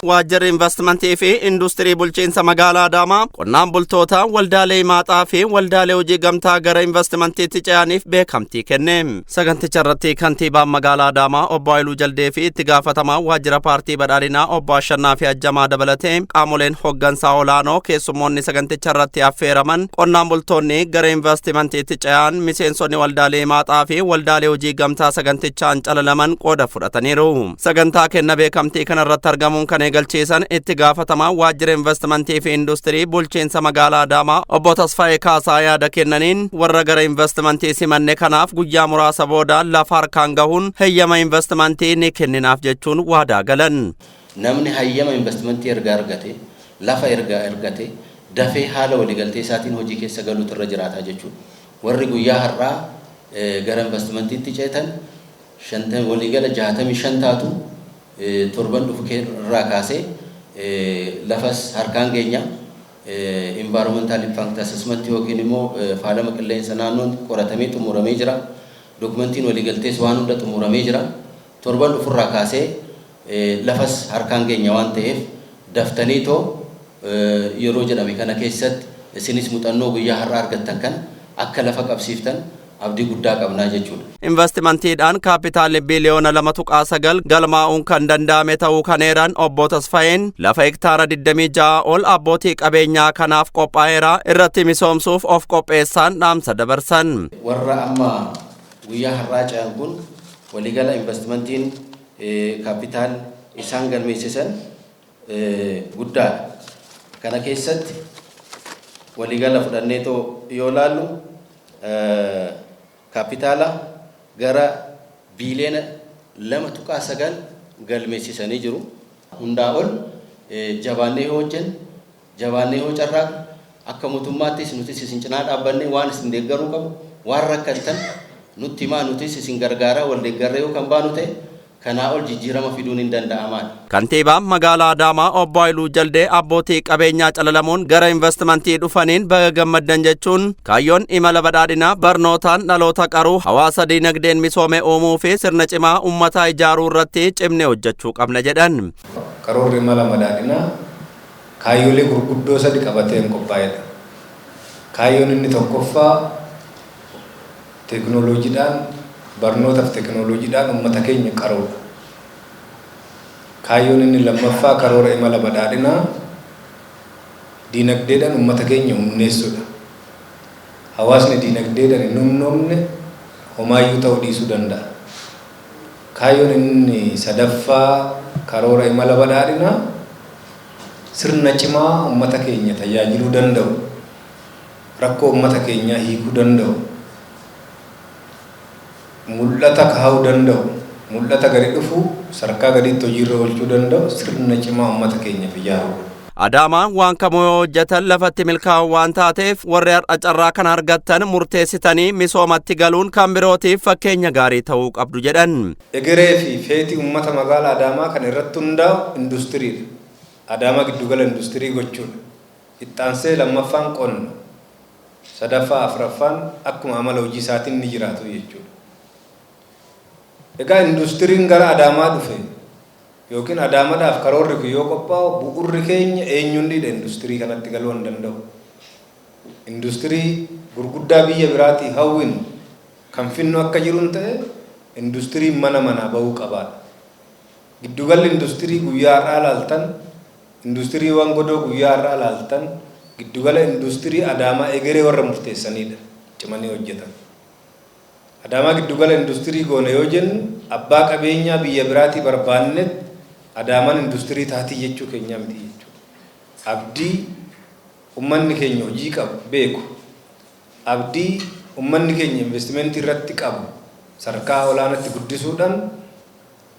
Waajjirri Investimentii fi Industirii Bulchiinsa Magaalaa Adaamaa qonnaan bultoota waldaalee maaxaa fi waldaalee hojii gamtaa gara investimentiitti ce'aniif beekamtii kenne. Saganticha irratti kantiibaan magaalaa Adaamaa Obbo Haayiluu Jaldee fi itti gaafatamaa waajjira Paartii Badhaadhinaa Obbo Ashannaa fi Ajjamaa dabalatee qaamoleen hoggansaa olaanoo keessummoonni saganticha irratti affeeraman, qonnaan bultoonni gara investimentiitti ce'an, miseensonni waldaalee maaxaa fi waldaalee hojii gamtaa sagantichaan calalaman qooda fudhataniiru. Sagantaa kenna beekamtii kana irratti argamuun kan eegalchiisan itti gaafatamaa waajjira Investimentii fi Industirii Bulchiinsa Magaalaa Adaamaa Obbo Tasfaayee Kaasaa yaada kennaniin, warra gara investimentii simanne kanaaf guyyaa muraasa booda lafa harkaan gahuun heeyyama investimentii ni kenninaaf jechuun waadaa galan. Namni hayyama investimentii erga argate, lafa erga argate, dafee haala waliigaltee isaatiin hojii keessa galuutu irra jiraataa jechuudha. Warri guyyaa har'aa gara investimentiitti ceetan waliigala 65 taatu. Torban dhufu irraa kaasee lafas harkaan geenya, environmental impact assessment yookiin immoo faalama qilleensa naannoon qoratamee xumuramee jira. Dokumentiin waliigaltees waan hunda xumuramee jira. Torban dhufurraa kaasee lafas harkaan geenya waan ta'eef, daftanii too yeroo jedhame kana keessatti isinis muuxannoo guyyaa har'aa argattan kan akka lafa qabsiiftan abdii guddaa qabnaa jechuudha. Investimentiidhaan kaapitaalli biliyoona 2.9 galmaa'uun kan danda'ame ta'uu kan eeran Obbo Tasfaayeen, lafa hektaara 26 ol abbootii qabeenyaa kanaaf qophaa'eera, irratti misoomsuuf of qopheessaan dhaamsa dabarsan. Warra amma guyyaa har'aa ce'an kun waliigala investimentiin kaapitaal isaan galmeessisan guddaadha. Kana keessatti waliigala fudhanneetoo yoo laallu, kaapitaala gara biiliyoona 2.9 galmeessisanii jiru. Hundaa ol jabaannee yoo hojjenne, jabaannee yoo carraaqne, akka mootummaattis nutis isin cinaa dhaabbannee waan isin deeggaruu qabu, waan rakkattan nutti himaa, nutis isin gargaaraa wal deeggarree yoo kan baanu ta'e, kanaa ol jijjiirama fiduun hin danda'amaadha. Kantiibaan magaalaa Adaamaa Obbo Haayiluu Jaldee abbootii qabeenyaa calalamuun gara investimentii dhufaniin baga gammaddan jechuun, kaayyoon imala badhaadhinaa barnootaan dhaloota qaruu, hawaasa diinagdeen misoome uumuu fi sirna cimaa uummataa ijaaruu irratti cimnee hojjechuu qabna jedhan. Karoorri imala badhaadhinaa kaayyolee gurguddoo sadi qabatee hin qophaa'edha. Kaayyoon inni tokkoffaa teekinooloojiidhaan, barnootaaf teekinooloojiidhaan uummata keenya qaruudha. Kaayyoon inni lammaffaa karoora imala badhaadhinaa diinagdeedhaan uummata keenya humneessuudha. Hawaasni diinagdeedhaan hin humnoomne homaayyuu ta'uu dhiisuu danda'a. Kaayyoon inni sadaffaa karoora imala badhaadhinaa sirna cimaa uummata keenya tajaajiluu danda'u, rakkoo uummata keenyaa hiikuu danda'u, mul'ata kaa'uu danda'u, mul'ata gadi dhufu sadarkaa gaditti hojiirra oolchuu danda'u, sirna cimaa uummata keenyaaf ijaaruudha. Adaamaan waan kamuu yoo hojjetan lafatti milkaa'u waan taateef, warri har'a carraa kana argattan murteessitanii misoomatti galuun kan birootiif fakkeenya gaarii ta'uu qabdu jedhan. Egeree fi feetii uummata magaalaa Adaamaa kan irratti hundaa'u industiriidha. Adaamaa giddugala industirii gochuudha. Ittaansee lammaffaan qonna. Sadaffaa, afuraffaan akkuma amala hojii isaatiin ni jiraatu jechuudha. Egaa industiriin gara Adaamaa dhufe yookiin Adaamaadhaaf karoorri kun yoo qophaa'u, bu'urri keenya eenyuunniidha industirii kanatti galuu hin danda'u. Industirii gurguddaa biyya biraatii hawwinu kan finnu akka jiruun ta'e, industiriin mana manaa bahuu qabaadha. Giddugalli industirii guyyaa har'aa laaltan, industiriiwwan godoo guyyaa har'aa laaltan, giddugala industirii Adaamaa egeree warra murteessanidha, cimanii hojjetan. Adaamaa giddugala industirii goone yoo jennu, abbaa qabeenyaa biyya biraatii barbaannetti Adaamaan industirii taatii jechuu keenyaa miti jechuudha. Abdii ummanni keenya hojii qabu beeku, abdii ummanni keenya investimentii irratti qabu sadarkaa olaanaatti guddisuudhaan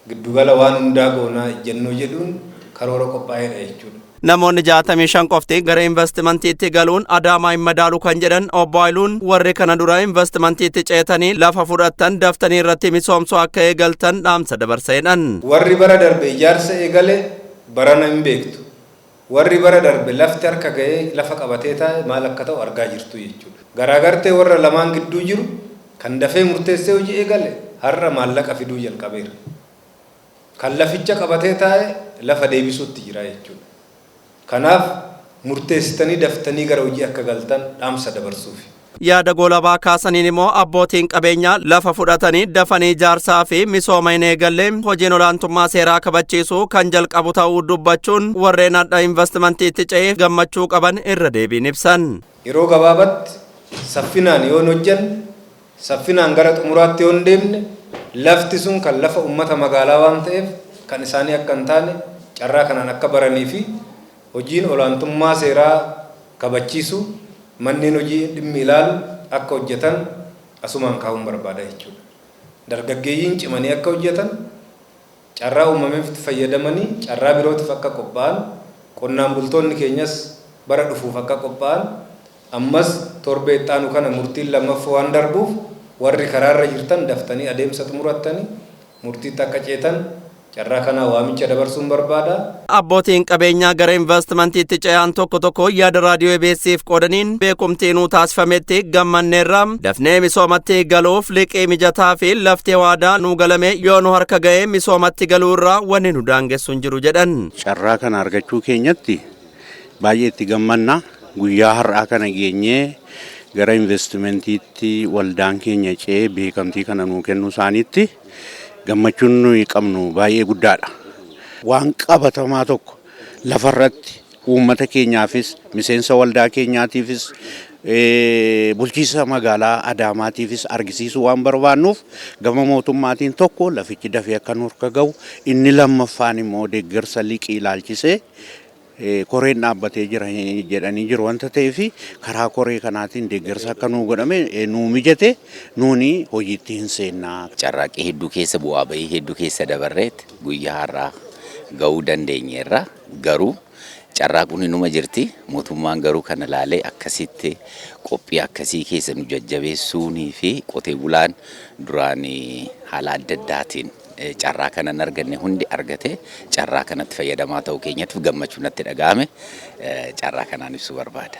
giddugala waan hundaa goonaa ejjennoo jedhuun karoora qophaa'eedha jechuudha. Namoonni 65 qofti gara investimentiitti galuun Adaamaa hin madaalu kan jedhan Obbo Haayiluun, warri kana dura investimentiitti ceetanii lafa fudhattan daftanii irratti misoomsuu akka eegaltan dhaamsa dabarseedhan. Warri bara darbe ijaarsa eegale barana hin beektu. Warri bara darbe lafti harka ga'ee lafa qabatee taa'e maal akka ta'u argaa jirtu jechuudha. Garaagartee warra lamaan gidduu jiru, kan dafee murteessee hojii eegale har'a maallaqa fiduu jalqabeera. Kan laficha qabatee taa'e lafa deebisuutti jira jechuudha. Kanaaf murteessitanii daftanii gara hojii akka galtan dhaamsa dabarsuufi. Yaada goolabaa kaasaniin immoo abbootiin qabeenyaa lafa fudhatanii dafanii ijaarsaa fi misooma hin eegalle hojiin olaantummaa seeraa kabachiisuu kan jalqabu ta'uu dubbachuun warreen adda investimantiitti ce'ee gammachuu qaban irra deebiin ibsan. Yeroo gabaabatti saffinaan yoo hojjanne, saffinaan gara xumuraatti yoo deemne, lafti sun kan lafa uummata magaalaa waan ta'eef kan isaanii akka hin taane carraa kanaan akka baranii fi hojiin olaantummaa seeraa kabachiisu manneen hojii dhimmi ilaalu akka hojjetan asumaan kaa'uun barbaada jechuudha. Dargaggeeyyiin cimanii akka hojjetan, carraa uumameef fayyadamanii carraa birootiif akka qophaa'an, qonnaan bultoonni keenyas bara dhufuuf akka qophaa'an, ammas torbee itti kana murtiin lammaffaa waan darbuuf warri karaarra jirtan daftanii adeemsa xumurattanii murtiitti akka ceetan carraa kanaa waamicha dabarsuun barbaada. Abbootiin qabeenyaa gara investimantiitti ce'an tokko tokko yaada raadiyoo EBS'f qoodaniin beekumtii nuu taasifametti gammanneerra, dafnee misoomatti galuuf liqii mijataa fi laftee waadaa nuu galame yoo nu harka ga'ee misoomatti galuu irraa wanni nu daangessu hin jiru jedhan. Carraa kana argachuu keenyatti baay'ee itti gammanna. Guyyaa har'aa kana geenyee gara investimentiitti waldaan keenya ce'ee beekamtii kana nuu kennuu isaaniitti gammachuun nuyi qabnu baay'ee guddaadha. Waan qabatamaa tokko lafarratti uummata keenyaafis, miseensa waldaa keenyaatiifis, bulchiinsa magaalaa Adaamaatiifis argisiisuu waan barbaannuuf gama mootummaatiin tokko lafichi dafee akka nu harka ga'u, inni lammaffaan immoo deeggarsa liqii ilaalchisee koreen dhaabbatee jira jedhanii jiru wanta ta'eef karaa koree kanaatiin deeggarsa akka nuu godhame nuu mijate nuuni hojiitti hin seennaa. Carraaqqii hedduu keessa, bu'aa bahii hedduu keessa dabarreet guyyaa har'aa ga'uu dandeenyeerra. Garuu carraaquun inuma jirti. Mootummaan garuu kana laalee akkasitti qophii akkasii keessa nu jajjabeessuunii fi qotee bulaan duraan haala adda addaatiin carraa kana hin arganne hundi argate carraa kanatti fayyadamaa ta'uu keenyatti gammachuu natti dhaga'ame carraa kanaan ibsuu barbaada.